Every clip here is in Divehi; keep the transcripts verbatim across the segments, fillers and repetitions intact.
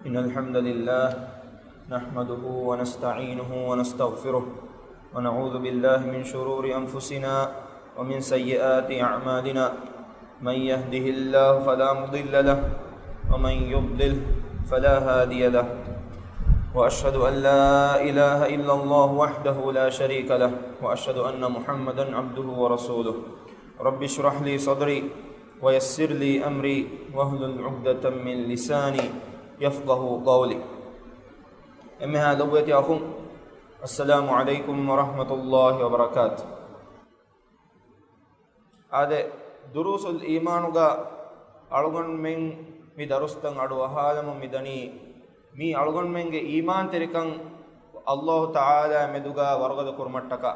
إن الحمد لله نحمده ونستعينه ونستغفره، ونعوذ بالله من شرور أنفسنا ومن سيئات أعمالنا. من يهده الله فلا مضل له، ومن يضلل فلا هادي له. وأشهد أن لا إله إلا الله وحده لا شريك له، وأشهد أن محمدا عبده ورسوله. رب اشرح لي صدري ويسر لي أمري واحلل عقدة من لساني يفقهوا قولي. އެންމެހާ ލޮބުވެތި އަޚުން، އައްސަލާމު ޢަލައިކުމް ވަރަޙްމަތުﷲި ވަބަރަކާތު. އާދެ، ދުރޫސުލް އީމާނުގަ އަޅުގަނޑުމެން މި ދަރުސްތައް އަޑުއަހާލަމުން މިދަނީ، މީ އަޅުގަނޑުމެންގެ އީމާންތެރިކަން ﷲ ތަޢާލާ މެދުގަ ވަރުގަދަ ކުރުމަށްޓަކާ.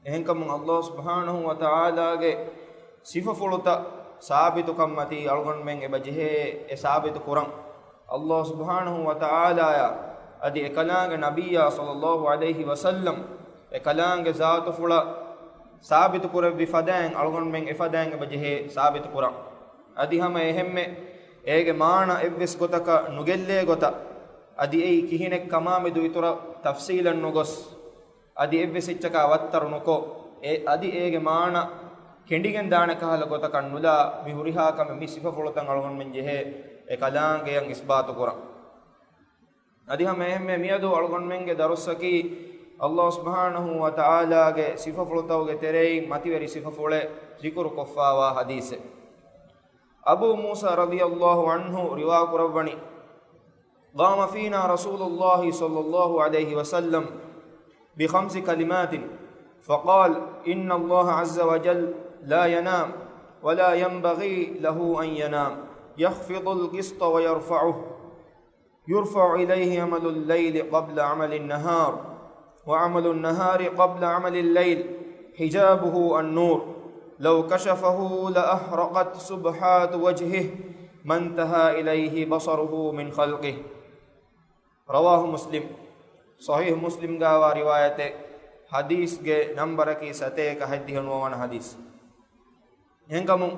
އެހެންކަމުން ﷲ ސުބްޙާނަހޫ ވަތަޢާލާގެ ސިފަފުޅުތައް ސާބިތުކަންމަތީ އަޅުގަނޑުމެން އެބަ ޖެހޭ އެ ސާބިތު ކުރަން. ﷲ ސުބްޙާނަހޫ ވަތަޢާލާޔާ އަދި އެކަލާނގެ ނަބިއްޔާ ޞައްލައްލާހު ޢަލައިހި ވަސައްލަމް އެކަލާނގެ ޒާތުފުޅަށް ސާބިތު ކުރެއްވި ފަދައިން އަޅުގަނޑުމެން އެފަދައިން އެބަ ޖެހޭ ސާބިތު ކުރަން. އަދި ހަމަ އެހެންމެ އޭގެ މާނަ އެއްވެސް ގޮތަކަށް ނުގެއްލޭ ގޮތަށް، އަދި އެއީ ކިހިނެއް ކަމާ މެދު އިތުރަށް ތަފްޞީލަށް ނުގޮސް، އަދި އެއްވެސް އެއްޗަކާ ވައްތަރު ނުކޮށް، އެ، އަދި އޭގެ މާނަ ކެނޑިގެން ދާނެ ކަހަލަ ގޮތަކަށް ނުލާ، މި ހުރިހާ ކަމެއް މި ސިފަފުޅުތައް އަޅުގަނޑުމެން ޖެހޭ އެ ކަލާނގެޔަށް އިސްބާތު ކުރަން. އަދި ހަމަ އެހެންމެ މިއަދު އަޅުގަނޑުމެންގެ ދަރުސަކީ، ﷲ ސުބްޙާނަހޫ ވަތަޢާލާގެ ސިފަފުޅުތަކުގެ ތެރެއިން މަތިވެރި ސިފަފުޅެއް ޒިކުރު ކޮށްފާވާ ޙަދީޘެއް. އަބޫ މޫސާ ރަޟިޔަﷲު ޢަންހު ރިވާ ކުރައްވަނީ، قام فينا رسول الله صلى الله عليه وسلم بخمس كلمات فقال: إن الله عز وجل لا ينام ولا ينبغي له أن ينام، يخفض القسط ويرفعه، يرفع إليه عمل الليل قبل عمل النهار، وعمل النهار قبل عمل الليل، حجابه النور، لو كشفه لأحرقت سبحات وجهه ما انتهى إليه بصره من خلقه. رواه مسلم. ޞަޙީޙު މުސްލިމްގައިވާ ރިވާޔަތެއް. ޙަދީޘްގެ ނަންބަރަކީ ސަތޭކަ ހަތްދިހަ ނުވަވަނަ ޙަދީޘް. އެހެންކަމުން،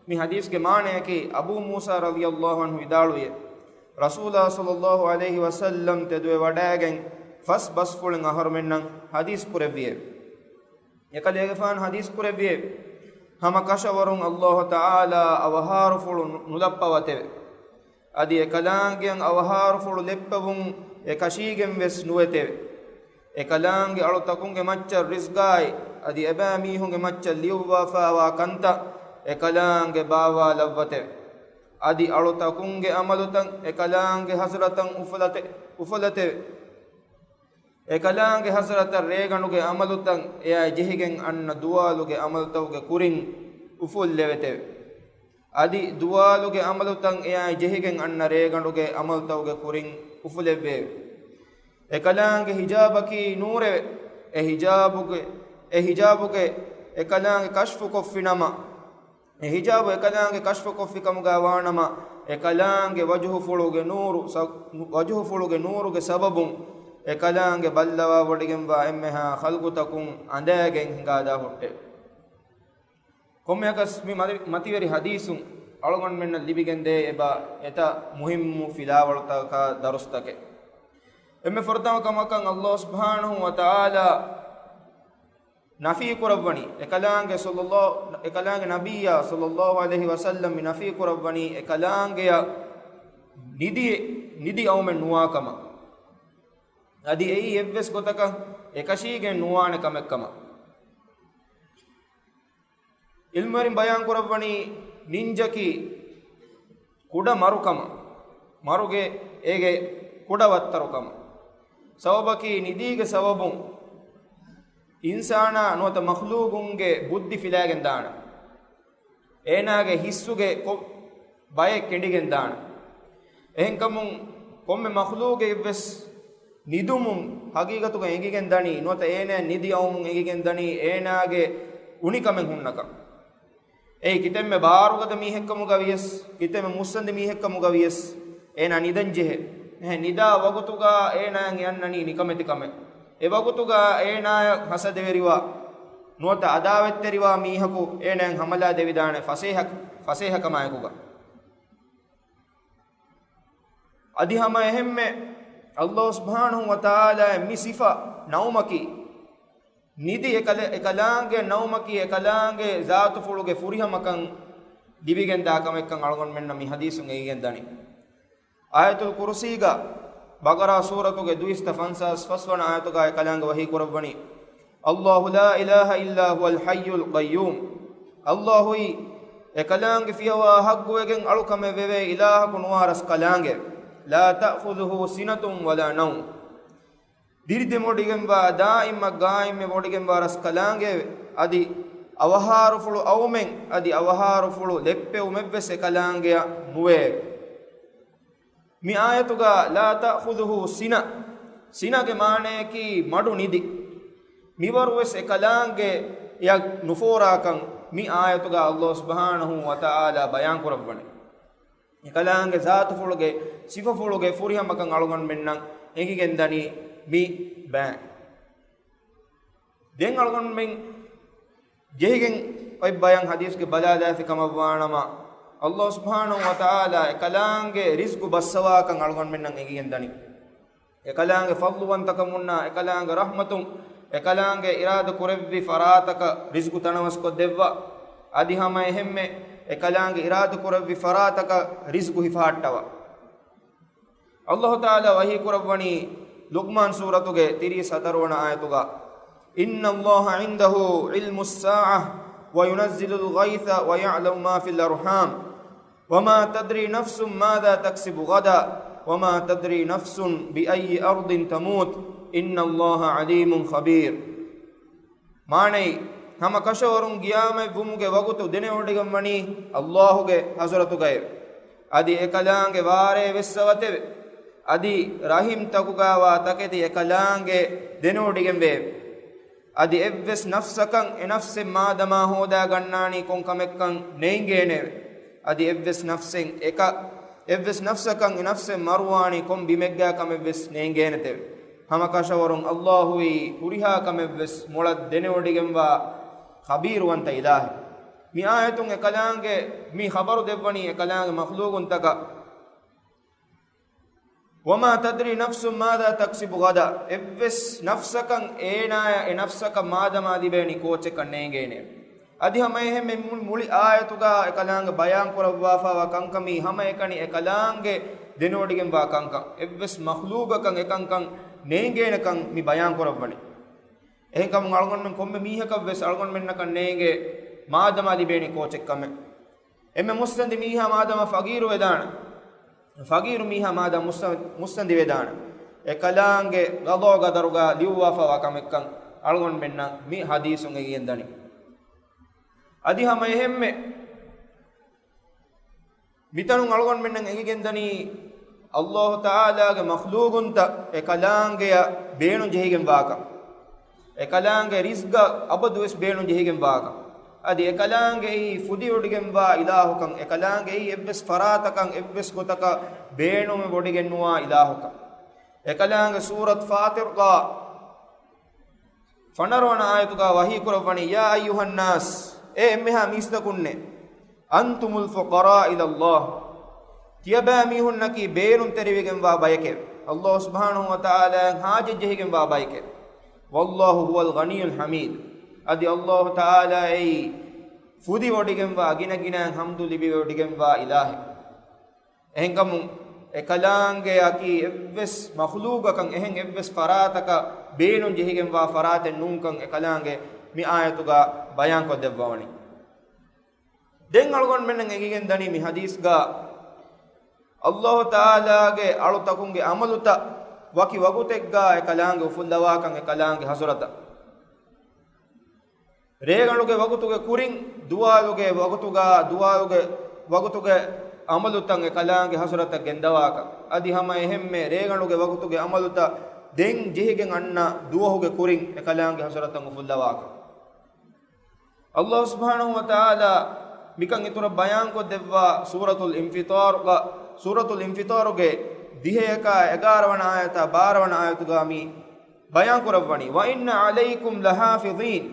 މި ޙަދީޘްގެ މާނަޔަކީ، އަބޫ މޫސާ ރަޟިޔަﷲު ޢަންހު ވިދާޅުވިއެވެ. ރަސޫލާ ޞައްލައްލާހު ޢަލައިހި ވަސައްލަމް ތެދުވެވަޑައިގެން ފަސް ބަސްފުޅެއް އަހަރުމެންނަށް ޙަދީޘް ކުރެއްވިއެވެ. އެކަލޭގެފާނު ޙަދީޘް ކުރެއްވިއެވެ. ހަމަ ކަށަވަރުން ﷲ ތަޢާލާ އަވަހާރަފުޅު ނު-، ނުލައްޕަވަތެވެ. އަދި އެކަލާނގެއަށް އަވަހާރަފުޅު ލެއްޕެވުން އެކަށީގެން ވެސް ނުވެތެވެ. އެކަލާނގެ އަޅުތަކުންގެ މައްޗަށް ރިޒްގާއި، އަދި އެބައިމީހުންގެ މައްޗަށް ލިޔުއްވާފާވާ ކަންތައް އެކަލާނގެ ބާއްވާލައްވަތެވެ. އަދި އަޅުތަކުންގެ ޢަމަލުތައް އެކަލާނގެ ޙަޟްރަތަށް އުފުލަތެ-، އުފުލަތެވެ. އެކަލާނގެ ޙަޟްރަތަށް ރޭގަނޑުގެ ޢަމަލުތައް އެއާއި ޖެހިގެން އަންނަ ދުވާލުގެ ޢަމަލުތަކުގެ ކުރިން އުފުއްލެވެތެވެ. އަދި ދުވާލުގެ ޢަމަލުތައް އެއާއި ޖެހިގެން އަންނަ ރޭގަނޑުގެ ޢަމަލުތަކުގެ ކުރިން އުފުލެއްވެއެވެ. އެކަލާނގެ ޙިޖާބަކީ ނޫރެވެ. އެ ޙިޖާބުގެ، އެ ޙިޖާބުގެ އެކަލާނގެ ކަޝްފުކޮށްފިނަމަ، އެ ޙިޖާބު އެކަލާނގެ ކަޝްފުކޮށްފިކަމުގައި ވާނަމަ، އެކަލާނގެ ވަޖުހުފުޅުގެ ނޫރު ސަ-، ވަޖުހުފުޅުގެ ނޫރުގެ ސަބަބުން އެކަލާނގެ ބައްލަވާވޮޑިގެންވާ އެންމެހާ ޚަލްޤުތަކުން އަނދައިގެން ހިނގާދާ ހުއްޓެވެ. ކޮންމެއަކަސް މި މަތި-، މަތިވެރި ޙަދީޘުން އަޅުގަނޑުމެންނަށް ލިބިގެންދޭ އެބަ އެތައް މުހިއްމު ފިލާވަޅުތަކާ ދަރުސްތަކެއް. އެންމެ ފުރަތަމަ ކަމަކަށް ﷲ ސުބްޙާނަހޫ ވަތަޢާލާ ނަފީ ކުރައްވަނީ، އެކަލާނގެ ޞައްލައްލާ-، އެކަލާނގެ ނަބިއްޔާ ޞައްލައްލާހު ޢަލައިހި ވަސައްލަމް މި ނަފީ ކުރައްވަނީ، އެކަލާނގެއަށް ނިދި، ނިދި އައުމެއް ނުވާ ކަމަށް. އަދި އެއީ އެއްވެސް ގޮތަކަށް އެކަށީގެން ނުވާނެ ކަމެއް ކަމަށް. ޢިލްމުވެރިން ބަޔާން ކުރައްވަނީ، ނިންޖަކީ ކުޑަ މަރުކަމަށް، މަރުގެ އޭގެ ކުޑަ ވައްތަރުކަމަށް. ސަބަބަކީ ނިދީގެ ސަބަބުން އިންސާނާ ނުވަތަ މަޚްލޫގުންގެ ބުއްދި ފިލާގެން ދާނެ. އޭނާގެ ހިއްސުގެ ކޮ-، ބައެއް ކެނޑިގެން ދާނެ. އެހެންކަމުން ކޮންމެ މަޚްލޫގެއްވެސް ނިދުމުން ހަގީގަތުގަ އެނގިގެން ދަނީ، ނުވަތަ އޭނާ ނިދި އައުމުން އެނގިގެން ދަނީ އޭނާގެ އުނިކަމެއް ހުންނަކަން. އެއީ ކިތަންމެ ބާރުގަދަ މީހެއްކަމުގަ ވިޔަސް، ކިތަންމެ މުއްސަނދި މީހެއްކަމުގަ ވިޔަސް، އޭނާ ނިދަން ޖެހޭ. އެހެން ނިދާ ވަގުތުގަ އޭނާއަށް އެ އަންނަނީ ނިކަމެތިކަމެއް. އެ ވަގުތުގަ އޭނާއަށް ހަސަދަވެރިވާ، ނުވަތަ އަދާވަތްތެރިވާ މީހަކު އޭނާއަށް ހަމަލާ ދެވިދާނެ ފަސޭހަ، ފަސޭހަކަމާއެކުގަ. އަދި ހަމަ އެހެންމެ ﷲ ސުބްޙާނަހޫ ވަތަޢާލާ މި ސިފަ ނައުމަކީ، ނިދި އެކަލ-، އެކަލާނގެ ނައުމަކީ އެކަލާނގެ ޒާތުފުޅުގެ ފުރިހަމަކަން ލިބިގެންދާ ކަމެއްކަން އަޅުގަނޑުމެންނަށް މި ޙަދީޘުން އެނގިގެން ދަނީ. އާޔަތުލް ކުރުސީގަ ބަޤަރާ ސޫރަތުގެ ދުއިސައްތަ ފަންސާސް ފަސްވަނަ އާޔަތުގަ އެކަލާނގެ ވަޙީ ކުރައްވަނީ، الله لا إله إلا هو الحي القيوم. ﷲ އީ އެކަލާނގެ ފިޔަވާ ޙައްޤުވެގެން އަޅުކަމެއް ވެވޭ އިލާހަކު ނުވާ ރަސްކަލާނގެ. لا تأخذه سنة ولا نوم. ދިރިދެމިވޮޑިގެންވާ، ދާއިމް ގާއިމްވެވޮޑިގެންވާ ރަސްކަލާނގެ، އަދި އަވަހާރަފުޅު އައުމެއް، އަދި އަވަހާރަފުޅު ލެއްޕެވުމެއްވެސް އެކަލާނގެއަށް ނުވެއެވެ. މި އާޔަތުގަ لا تأخذه سنة، ސިނަގެ މާނަޔަކީ މަޑު ނިދި. މިވަރުވެސް އެކަލާނގެއަށް ނުފޯރާކަން މި އާޔަތުގަ ﷲ ސުބްޙާނަހޫ ވަތަޢާލާ ބަޔާން ކުރައްވަނީ. އެކަލާނގެ ޒާތުފުޅުގެ ސިފަފުޅުގެ ފުރިހަމަކަން އަޅުގަނޑުމެންނަށް އެނގިގެންދަނީ މި ބައިން. ދެން އަޅުގަނޑުމެން ޖެހިގެން އޮތް ބަޔަން ޙަދީޘްގެ ބަލާލާފި ކަމަށްވާނަމަ، ﷲ ސުބްޙާނަހޫ ވަތަޢާލާ އެކަލާނގެ ރިޒްޤު ބައްސަވާކަން އަޅުގަނޑުމެންނަށް އެނގިގެންދަނީ. އެކަލާނގެ ފަޟްލުވަންތަކަމުންނާ، އެކަލާނގެ ރަޙްމަތުން، އެކަލާނގެ އިރާދަ ކުރެއްވި ފަރާތަކަށް ރިޒްޤު ތަނަވަސްކޮށްދެއްވާ. އަދި ހަމަ އެހެންމެ އެކަލާނގެ އިރާދަ ކުރެއްވި ފަރާތަކަށް ރިޒްޤު ހިފަހައްޓަވާ. ﷲ ތަޢާލާ ވަޙީ ކުރައްވަނީ ލުޤްމާން ސޫރަތުގެ ތިރީސް ހަތަރުވަނަ އާޔަތުގަ، إن الله عنده علم الساعة وينزل الغيث ويعلم ما في الأرحام وما تدري نفس ماذا تكسب غدا وما تدري نفس بأي أرض تموت إن الله عليم خبير. މާނައީ، ހަމަ ކަށަވަރުން ޤިޔާމަތްވުމުގެ ވަގުތު ދެނެވޮޑިގެންވަނީ ﷲ ގެ ޙަޟްރަތުގައެވެ. އަދި އެކަލާނގެ ވާރޭ ވެއްސަވަތެވެ. އަދި ރަޙިމްތަކުގައިވާ ތަކެތި އެކަލާނގެ ދެނެވޮޑިގެންވެއެވެ. އަދި އެއްވެސް ނަފްސަކަށް އެ ނަފްސެއް މާދަމާ ހޯދާގަންނާނީ ކޮން ކަމެއްކަން ނޭނގޭނެއެވެ. އަދި އެއްވެސް ނަފްސެއް އެކަ-، އެއްވެސް ނަފްސަކަށް އެ ނަފްސެއް މަރުވާނީ ކޮން ބިމެއްގައި ކަމެއްވެސް ނޭނގޭނެތެވެ. ހަމަ ކަށަވަރުން ﷲ އީ ހުރިހާ ކަމެއްވެސް މޮޅަށް ދެނެވޮޑިގެންވާ ޚަބީރުވަންތަ އިލާހެއް. މި އާޔަތުން އެކަލާނގެ މި ޚަބަރު ދެއްވަނީ އެކަލާނގެ މަޚްލޫޤުންތަކަށް. وما تدري نفس ماذا تكسب غدا. އެއްވެސް ނަފްސަކަށް އޭނާޔަށް އެ ނަފްސަކަށް މާދަމާ ލިބޭނީ ކޯޗެއްކަން ނޭނގޭނެ. އަދި ހަމައެހެންމެ މު-، މުޅި އާޔަތުގަ އެކަލާނގެ ބަޔާން ކުރައްވާފައިވާ ކަންކަމީ ހަމައެކަނި އެކަލާނގެ ދެނެވޮޑިގެންވާ ކަންކަން. އެއްވެސް މަޚްލޫޤަކަށް އެކަންކަން ނޭނގޭނެކަން މި ބަޔާން ކުރައްވަނީ. އެހެންކަމުން އަޅުގަނޑުމެން ކޮންމެ މީހަކަށްވެސް އަޅުގަނޑުމެންނަކަށް ނޭނގޭ މާދަމާ ލިބޭނީ ކޯޗެއްކަމެއް. އެންމެ މުއްސަނދި މީހާ މާދަމާ ފަގީރު ވެދާނެ. ފަގީރު މީހާ މާދަމާ މުއްސަ-، މުއްސަނދި ވެދާނެ. އެކަލާނގެ ޤަޟާ ޤަދަރުގަ ލިޔުއްވާފައިވާ ކަމެއްކަން އަޅުގަނޑުމެންނަށް މި ޙަދީޘުން އެނގިގެން ދަނީ. އަދި ހަމަ އެހެންމެ މިތަނުން އަޅުގަނޑުމެންނަށް އެނގިގެންދަނީ، ﷲ ތަޢާލާގެ މަޚްލޫޤުންތައް އެކަލާނގެއަށް ބޭނުން ޖެހިގެންވާކަން. އެކަލާނގެ ރިޒްޤަށް އަބަދުވެސް ބޭނުން ޖެހިގެންވާކަން. އަދި އެކަލާނގެއީ ފުދިވޮޑިގެންވާ އިލާހުކަން، އެކަލާނގެއީ އެއްވެސް ފަރާތަކަށް އެއްވެސް ގޮތަކަށް ބޭނުމެއް ވޮޑިގެންނުވާ އިލާހުކަން. އެކަލާނގެ ސޫރަތު ފާޠިރުގަ ފަނަރަވަނަ އާޔަތުގަ ވަޙީ ކުރައްވަނީ، يا أيها الناس، އޭ އެންމެހާ މީސްތަކުންނޭ، أنتم الفقراء إلى الله، ތިޔަބައިމީހުންނަކީ ބޭނުންތެރިވެގެންވާ ބަޔެކެވެ. ﷲ ސުބްޙާނަހޫ ވަތަޢާލާއަށް ޙާޖަތްޖެހިގެންވާ ބަޔެކެވެ. والله هو الغني الحميد، އަދި ﷲ ތަޢާލާއީ ފުދިވޮޑިގެންވާ، ގިނަގިނައިން ޙަމްދު ލިބިވޮޑިގެންވާ އިލާހެއް. އެހެންކަމުން އެކަލާނގެއަކީ އެއްވެސް މަޚްލޫޤަކަށް އެހެން އެއްވެސް ފަރާތަކަށް ބޭނުން ޖެހިގެންވާ ފަރާތެއް ނޫންކަން އެކަލާނގެ މި އާޔަތުގަ ބަޔާންކޮށްދެއްވަވަނީ. ދެން އަޅުގަނޑުމެންނަށް އެނގިގެން ދަނީ މި ޙަދީޘްގަ ﷲ ތަޢާލާގެ އަޅުތަކުންގެ ޢަމަލުތައް ވަކި ވަގުތެއްގަ އެކަލާނގެ އުފުއްލަވާކަން އެކަލާނގެ ޙަޟްރަތަށް. ރޭގަނޑުގެ ވަގުތުގެ ކުރިން ދުވާލުގެ ވަގުތުގަ، ދުވާލުގެ ވަގުތުގެ ޢަމަލުތައް އެކަލާނގެ ޙަޟްރަތަށް ގެންދަވާކަން. އަދި ހަމަ އެހެންމެ ރޭގަނޑުގެ ވަގުތުގެ ޢަމަލުތައް ދެން ޖެހިގެން އަންނަ ދުވަހުގެ ކުރިން އެކަލާނގެ ޙަޟްރަތަށް އުފުއްލަވާކަން. ﷲ ސުބްޙާނަހޫ ވަތަޢާލާ މިކަން އިތުރަށް ބަޔާންކޮށްދެއްވާ ސޫރަތުލް އިންފިޠާރުގަ، ސޫރަތުލް އިންފިޠާރުގެ ދިހައެކާ އެގާރަ ވަނަ އާޔަތާ ބާރަ ވަނަ އާޔަތުގަ މި ބަޔާން ކުރައްވަނީ، وَإِنَّ عَلَيْكُمْ لَحَافِظِينَ،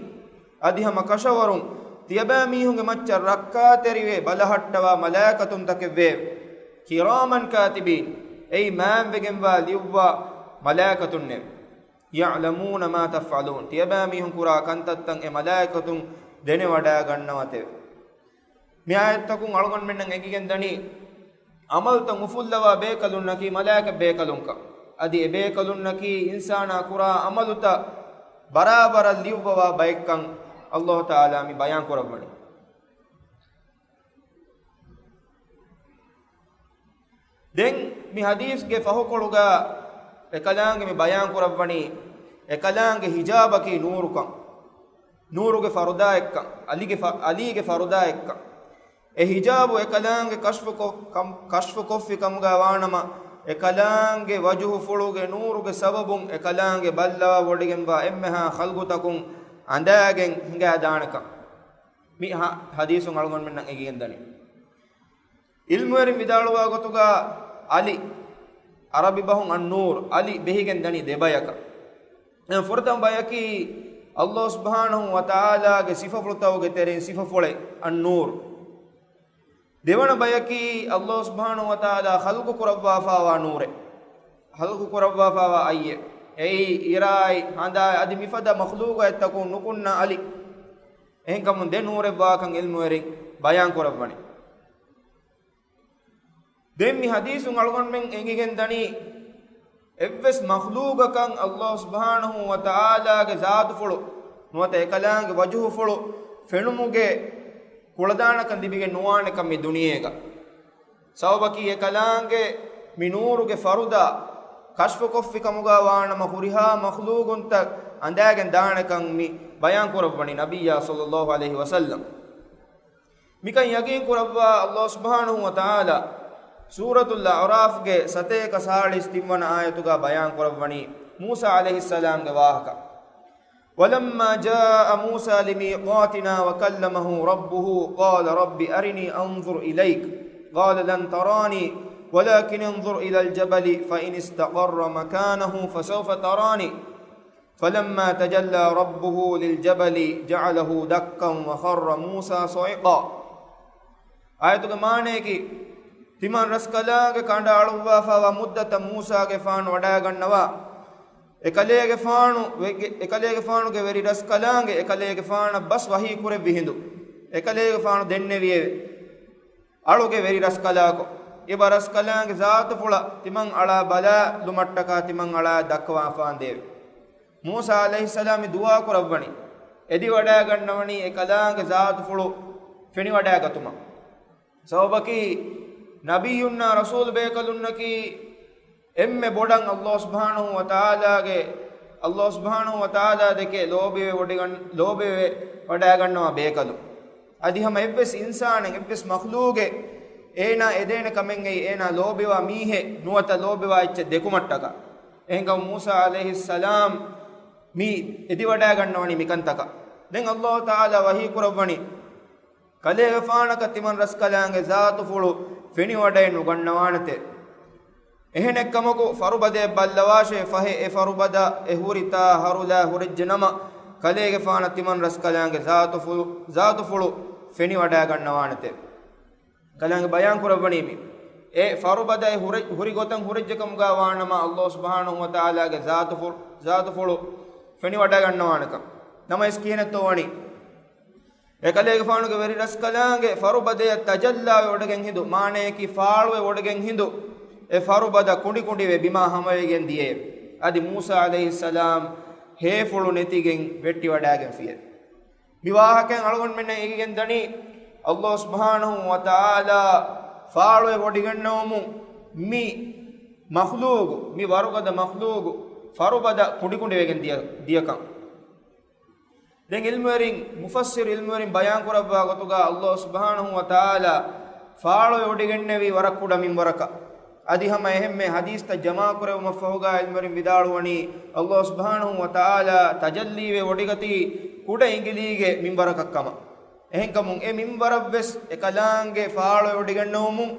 އަދި ހަމަ ކަށަވަރުން ތިޔަބައިމީހުންގެ މައްޗަށް ރައްކާތެރިވެ ބަލަހައްޓަވާ މަލާއިކަތުންތަކެއްވެއެވެ. كِرَامًا كَاتِبِينَ، އެއީ މާތްވެގެންވާ ލިޔުއްވާ މަލާއިކަތުންނެވެ. يعلمون ما تفعلون. ތިޔަބައިމީހުން ކުރާ ކަންތައްތައް އެ މަލާއިކަތުން ދެނެވަޑައިގަންނަވަތެވެ. މި އާޔަތްތަކުން އަޅުގަނޑުމެންނަށް އެނގިގެންދަނީ، ޢަމަލުތައް އުފުއްލަވާ ބޭކަލުންނަކީ މަލާއިކަ ބޭކަލުންކަން. އަދި އެ ބޭކަލުންނަކީ އިންސާނާ ކުރާ ޢަމަލުތައް ބަރާބަރަށް ލިޔުއްވަވާ ބައެއްކަން ﷲ ތަޢާލާ މި ބަޔާން ކުރައްވަނީ. ދެން މި ޙަދީޘްގެ ފަހުކޮޅުގަ އެކަލާނގެ މި ބަޔާން ކުރައްވަނީ، އެކަލާނގެ ޙިޖާބަކީ ނޫރުކަން، ނޫރުގެ ފަރުދާއެއްކަން، ޢަލީގެ ފަ-، ޢަލީގެ ފަރުދާއެއްކަން. އެ ޙިޖާބު އެކަލާނގެ ކަޝްފުކޮށް-، ކަމް-، ކަޝްފުކޮށްފި ކަމުގަ ވާނަމަ، އެކަލާނގެ ވަޖުހުފުޅުގެ ނޫރުގެ ސަބަބުން އެކަލާނގެ ބައްލަވާ ވޮޑިގެންވާ އެންމެހާ ޚަލްޤުތަކުން އަނދާގެން ހިނގާދާނެކަން މި ޙަ-، ޙަދީޘުން އަޅުގަނޑުމެންނަށް އެނގިގެންދަނީ. ޢިލްމުވެރިން ވިދާޅުވާ ގޮތުގަ ޢަލީ، ޢަރަބި ބަހުން އައްނޫރު، ޢަލީ ބެހިގެން ދަނީ ދެ ބަޔަކަށް. އެ ފުރަތަމަ ބަޔަކީ ﷲ ސުބްޙާނަހޫ ވަތަޢާލާގެ ސިފަފުޅުތަކުގެ ތެރެއިން ސިފަފުޅެއް އައްނޫރު. ދެވަނަ ބަޔަކީ ﷲ ސުބްޙާނަހޫ ވަތަޢާލާ ޚަލްޤު ކުރައްވާފާވާ ނޫރެއް. ޚަލްޤު ކުރައްވާފާވާ އައްޔެއް. އެއީ އިރާއި، ހަނދާއި އަދި މިފަދަ މަޚްލޫޤާތްތަކުން ނުކުންނަ ޢަލީ. އެހެންކަމުން ދެ ނޫރެއް ވާކަން ޢިލްމުވެރިން ބަޔާން ކުރައްވަނީ. ދެން މި ޙަދީޘުން އަޅުގަނޑުމެން އެނގިގެން ދަނީ، އެއްވެސް މަޚްލޫޤަކަށް ﷲ ސުބްޙާނަހޫ ވަތަޢާލާގެ ޒާތުފުޅު ނުވަތަ އެކަލާނގެ ވަޖުހުފުޅު ފެނުމުގެ ކުޅަދާނަކަން ލިބިގެން ނުވާނެކަން މި ދުނިޔޭގަ. ސަބަބަކީ އެކަލާނގެ މި ނޫރުގެ ފަރުދާ ކަޝްފުކޮށްފި ކަމުގަ ވާނަމަ ހުރިހާ މަޚްލޫޤުންތައް އަނދާގެން ދާނެކަން މި ބަޔާން ކުރައްވަނީ ނަބިއްޔާ ޞައްލައްލާހު ޢަލައިހި ވަސައްލަމް. މިކަން ޔަޤީން ކުރައްވާ ﷲ ސުބްޙާނަހޫ ވަތަޢާލާ ސޫރަތުލް އަޢުރާފްގެ ސަތޭކަ ސާޅީސް ތިންވަނަ އާޔަތުގަ ބަޔާން ކުރައްވަނީ މޫސާ ޢަލައިހިއްސަލާމްގެ ވާހަކަ. ولما جاء موسى لميقاتنا وكلمه ربه قال رب أرني أنظر إليك قال لن تراني ولكن انظر إلى الجبل فإن استقر مكانه فسوف تراني فلما تجلى ربه للجبل جعله دكا وخر موسى صعقا. އާޔަތުގެ މާނަޔަކީ، ތިމަން ރަސްކަލާނގެ ކަނޑައަޅުއްވާ ފަވާ މުއްދަތަށް މޫސާގެފާނު ވަޑައިގަންނަވާ، އެކަލޭގެފާނު ވެ-، އެކަލޭގެފާނުގެ ވެރި ރަސްކަލާނގެ އެކަލޭގެފާނަށް ބަސް ވަޙީ ކުރެއްވި ހިނދު، އެކަލޭގެފާނު ދެންނެވިއެވެ. އަޅުގެ ވެރި ރަސްކަލާކޮ، އެބަ ރަސްކަލާނގެ ޒާތުފުޅަށް ތިމަން އަޅާ ބަލާ ލުމަށްޓަކާ ތިމަން އަޅާ ދައްކަވާފާނދޭވެ. މޫސާ ޢަލައިހިއްސަލާމް މި ދުޢާ ކުރައްވަނީ، އެދިވަޑައިގަންނަވަނީ އެކަލާނގެ ޒާތުފުޅު ފެނިވަޑައިގަތުމަށް. ސަބަބަކީ، ނަބިއްޔުންނާ ރަސޫލު ބޭކަލުންނަކީ އެންމެ ބޮޑަށް ﷲ ސުބްޙާނަހޫ ވަތަޢާލާގެ، ﷲ ސުބްޙާނަހޫ ވަތަޢާލާ ދެކެ ލޯބިވެ ވޮޑިގަން-، ލޯބިވެ ވަޑައިގަންނަވާ ބޭކަލުން. އަދި ހަމަ އެއްވެސް އިންސާނެއް، އެއްވެސް މަޚްލޫޤެއް އޭނާ އެދޭނެ ކަމެއް އެއީ އޭނާ ލޯބިވާ މީހެއް ނުވަތަ ލޯބިވާ އެއްޗެއް ދެކުމަށްޓަކާ. އެހެންކަމުން މޫސާ ޢަލައިހިއްސަލާމް މި އެދިވަޑައިގަންނަވަނީ މިކަންތަކަށް. ދެން ﷲ ތަޢާލާ ވަޙީ ކުރައްވަނީ، ކަލޭގެފާނަކަށް ތިމަން ރަސްކަލާނގެ ޒާތުފުޅު ފެނިވަޑައެއް ނުގަންނަވާނެތެ. އެހެނެއްކަމަކު، ފަރުބަދައެއް ބައްލަވާށޭ، ފަހެ އެ ފަރުބަދަ އެ ހުރިތާ ހަރުލާ ހުރެއްޖެ ނަމަ، ކަލޭގެފާނަށް ތިމަން ރަސްކަލާނގެ ޒާތުފުޅު، ޒާތުފުޅު ފެނިވަޑައިގަންނަވާނެތެ. ކަލާނގެ ބަޔާން ކުރައްވަނީ މި. އެ ފަރުބަދަ އެ ހުރި-، ހުރި ގޮތަށް ހުރެއްޖެ ކަމުގަ ވާނަމަ، ﷲ ސުބްޙާނަހޫ ވަތަޢާލާގެ ޒާތުފު-، ޒާތުފުޅު ފެނިވަޑައިގަންނަވާނެކަން. ނަމަވެސް ކިހިނެއްތޯ ވަނީ؟ އެކަލޭގެފާނުގެ ވެރި ރަސްކަލާނގެ ފަރުބަދަޔަށް ތަޖައްލާވެ ވޮޑިގެން ހިނދު، މާނަޔަކީ ފާޅުވެ ވޮޑިގެން ހިނދު، އެ ފަރުބަދަ ކުނޑިކުނޑިވެ ބިމާ ހަމަވެގެން ދިޔައެވެ. އަދި މޫސާ ޢަލައިހިއްސަލާމް ހޭފުޅު ނެތިގެން ވެއްޓިވަޑައިގެންފިއެވެ. މި ވާހަކައިން އަޅުގަނޑުމެންނަށް އެނގިގެން ދަނީ، ﷲ ސުބްޙާނަހޫ ވަތަޢާލާ ފާޅުވެ ވޮޑިގަންނަވަމުން މި މަޚްލޫޤު، މި ވަރުގަދަ މަޚްލޫޤު ފަރުބަދަ ކުނޑިކުނޑިވެގެން ދިޔަ-، ދިޔަކަން. ދެން ޢިލްމުވެރިން، މުފައްސިރު ޢިލްމުވެރިން ބަޔާން ކުރައްވާ ގޮތުގަ، ﷲ ސުބްޙާނަހޫ ވަތަޢާލާ ފާޅުވެ ވޮޑިގެންނެވީ ވަރަށް ކުޑަ މިންވަރަކަށް. އަދި ހަމަ އެހެންމެ ޙަދީޘްތައް ޖަމާކުރެވުމަށްފަހުގަ ޢިލްމުވެރިން ވިދާޅުވަނީ، ﷲ ސުބްޙާނަހޫ ވަތަޢާލާ ތަޖައްލީވެ ވޮޑިގަތީ ކުޑަ އިނގިލީގެ މިންވަރަކަށް ކަމަށް. އެހެންކަމުން އެ މިންވަރަށްވެސް އެކަލާނގެ ފާޅުވެ ވޮޑިގަންނަވަމުން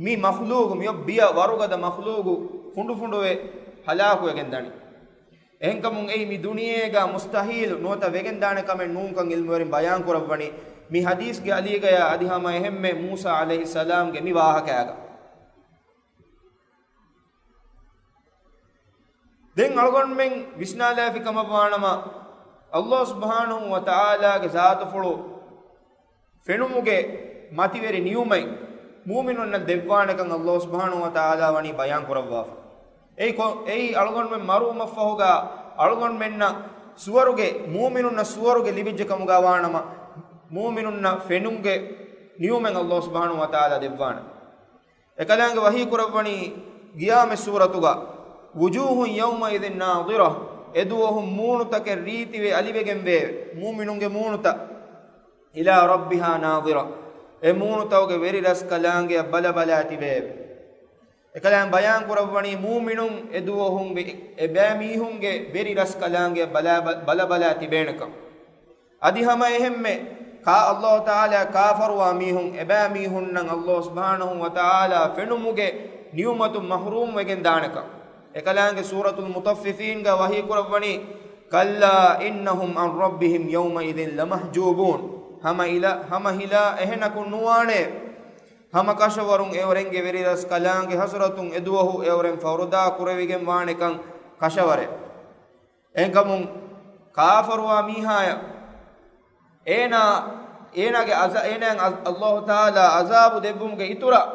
މި މަޚްލޫޤު، މިއޮއް ބިޔަ ވަރުގަދަ މަޚްލޫޤު ފުނޑުފުނޑުވެ ހަލާކުވެގެން ދަނީ. އެހެންކަމުން އެއީ މި ދުނިޔޭގަ މުސްތަޙީލު ނުވަތަ ވެގެންދާނެ ކަމެއް ނޫންކަން ޢިލްމުވެރިން ބަޔާން ކުރައްވަނީ މި ޙަދީޘްގެ އަލީގަޔާ އަދި ހަމަ އެހެންމެ މޫސާ ޢަލައިހިއްސަލާމްގެ މި ވާހަކަޔާގަ. ދެން އަޅުގަނޑުމެން ވިސްނާލާފި ކަމަށްވާނަމަ، ﷲ ސުބްޙާނަހޫ ވަތަޢާލާގެ ޒާތުފުޅު ފެނުމުގެ މަތިވެރި ނިޢުމަތް މޫމިނުންނަށް ދެއްވާނެކަން ﷲ ސުބްޙާނަހޫ ވަތަޢާލާ ވަނީ ބަޔާން ކުރައްވާފަ. އެއީ ކޮ-، އެއީ އަޅުގަނޑުމެން މަރުވުމަށްފަހުގަ އަޅުގަނޑުމެންނަށް ސުވަރުގެ، މޫމިނުންނަށް ސުވަރުގެ ލިބިއްޖެ ކަމުގަ ވާނަމަ، މޫމިނުންނަށް ފެނުމުގެ ނިޢުމަތް ﷲ ސުބްޙާނަހޫ ވަތަޢާލާ ދެއްވާނެ. އެކަލާނގެ ވަޙީ ކުރައްވަނީ ޤިޔާމަތް ސޫރަތުގަ، وجوه يومئذ ناضرة، އެދުވަހު މޫނުތަކެއް ރީތިވެ އަލިވެގެން ވެއެވެ. މޫމިނުންގެ މޫނުތައް، إلى ربها ناظرة، އެ މޫނުތަކުގެ ވެރިރަސް ކަލާނގެއަށް ބަލަބަލާ ތިބެއެވެ. އެކަލާނގެ ބަޔާން ކުރައްވަނީ މޫމިނުން އެދުވަހު އެބައިމީހުންގެ ވެރިރަސް ކަލާނގެއަށް ބަލަ-، ބަލަބަލާ ތިބޭނެކަން. އަދި ހަމަ އެހެންމެ ކާ-، ﷲ ތަޢާލާ ކާފަރުވާ މީހުން، އެބައިމީހުންނަށް ﷲ ސުބްޙާނަހޫ ވަތަޢާލާ ފެނުމުގެ ނިޢުމަތުން މަޙްރޫމް ވެގެން ދާނެކަން. އެކަލާނގެ ސޫރަތުލް މުޠައްފިފީންގަ ވަޙީ ކުރައްވަނީ، كلا إنهم عن ربهم يومئذ لمحجوبون، ހަމަ އިލަ-، ހަމަ ހިލާ އެހެނަކުން ނުވާނެ، ހަމަ ކަށަވަރުން އެއުރެންގެ ވެރިރަސް ކަލާނގެ ޙަސްރަތުން އެދުވަހު އެއުރެން ފަރުދާ ކުރެވިގެން ވާނެކަން ކަށަވަރެއް. އެހެންކަމުން ކާފަރުވާ މީހާޔަށް އޭނާ، އޭނާގެ އަޒާ-، އޭނާއަށް އަ-، ﷲ ތަޢާލާ ޢަޒާބު ދެއްވުމުގެ އިތުރަށް،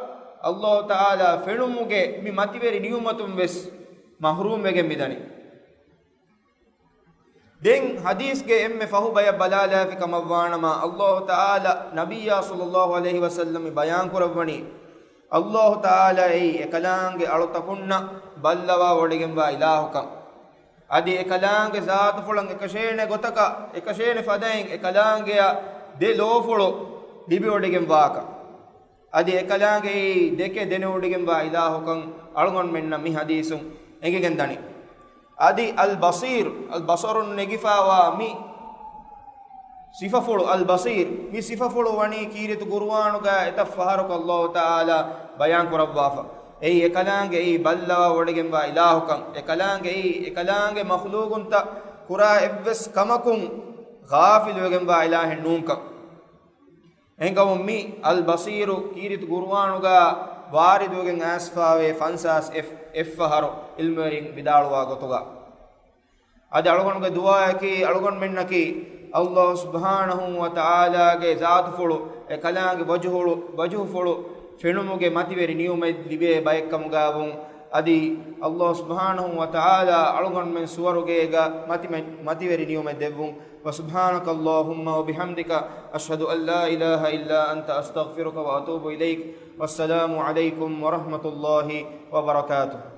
ﷲ ތަޢާލާ ފެނުމުގެ މި މަތިވެރި ނިޢުމަތުން ވެސް މަޙްރޫމް ވެގެން މިދަނީ. ދެން ޙަދީޘްގެ އެންމެ ފަހު ބަޔަށް ބަލާލާފި ކަމަށްވާނަމަ، ﷲ ތަޢާލާ ނަބިއްޔާ ޞައްލައްލާހު ޢަލައިހި ވަސައްލަމް ބަޔާން ކުރައްވަނީ، ﷲ ތަޢާލާ އެއީ އެކަލާނގެ އަޅުތަކުންނަށް ބައްލަވާވޮޑިގެންވާ އިލާހުކަން. އަދި އެކަލާނގެ ޒާތުފުޅަށް އެކަށޭނެ ގޮތަކަށް، އެކަށޭނެ ފަދައިން އެކަލާނގެއަށް ދެ ލޯފުޅު ލިބިވޮޑިގެންވާކަން. އަދި އެކަލާނގެއީ ދެކެ ދެނެވޮޑިގެންވާ އިލާހުކަން އަޅުގަނޑުމެންނަށް މި ޙަދީޘުން އެނގިގެން ދަނީ. އަދި އަލް ބަޞީރު، އަލް ބަޞަރުން ނެގިފާވާ މި ސިފަފުޅު، އަލް ބަޞީރު، މި ސިފަފުޅު ވަނީ ކީރިތި ޤުރުއާނުގަ އެތައް ފަހަރަކު ﷲ ތަޢާލާ ބަޔާން ކުރައްވާފަ. އެއީ އެކަލާނގެއީ ބައްލަވާ ވޮޑިގެންވާ އިލާހުކަން، އެކަލާނގެއީ އެކަލާނގެ މަޚްލޫޤުންތައް ކުރާ އެއްވެސް ކަމަކުން ޣާފިލުވެގެންވާ އިލާހެއް ނޫންކަން. އެހެންކަމުން މި އަލް ބަޞީރު ކީރިތި ޤުރުއާނުގަ ވާރިދުވެގެން އައިސްފާވޭ ފަންސާސް އެއް، އެއްފަހަރު ޢިލްމުވެރިން ވިދާޅުވާ ގޮތުގަ. އަދި އަޅުގަނޑުގެ ދުޢާއަކީ، އަޅުގަނޑުމެންނަކީ ﷲ ސުބްޙާނަހޫ ވަތަޢާލާގެ ޒާތުފުޅު، އެކަލާނގެ ވަޖުހު، ވަޖުހުފުޅު ފެނުމުގެ މަތިވެރި ނިޢުމަތް ލިބޭ ބައެއްކަމުގަވުން، އަދި ﷲ ސުބްޙާނަހޫ ވަތަޢާލާ އަޅުގަނޑުމެން ސުވަރުގޭގަ މަތި-، މަތިވެރި ނިޢުމަތް ދެއްވުން. وسبحانك اللهم وبحمدك، أشهد أن لا إله إلا أنت، أستغفرك وأتوب إليك. والسلام عليكم ورحمة الله وبركاته.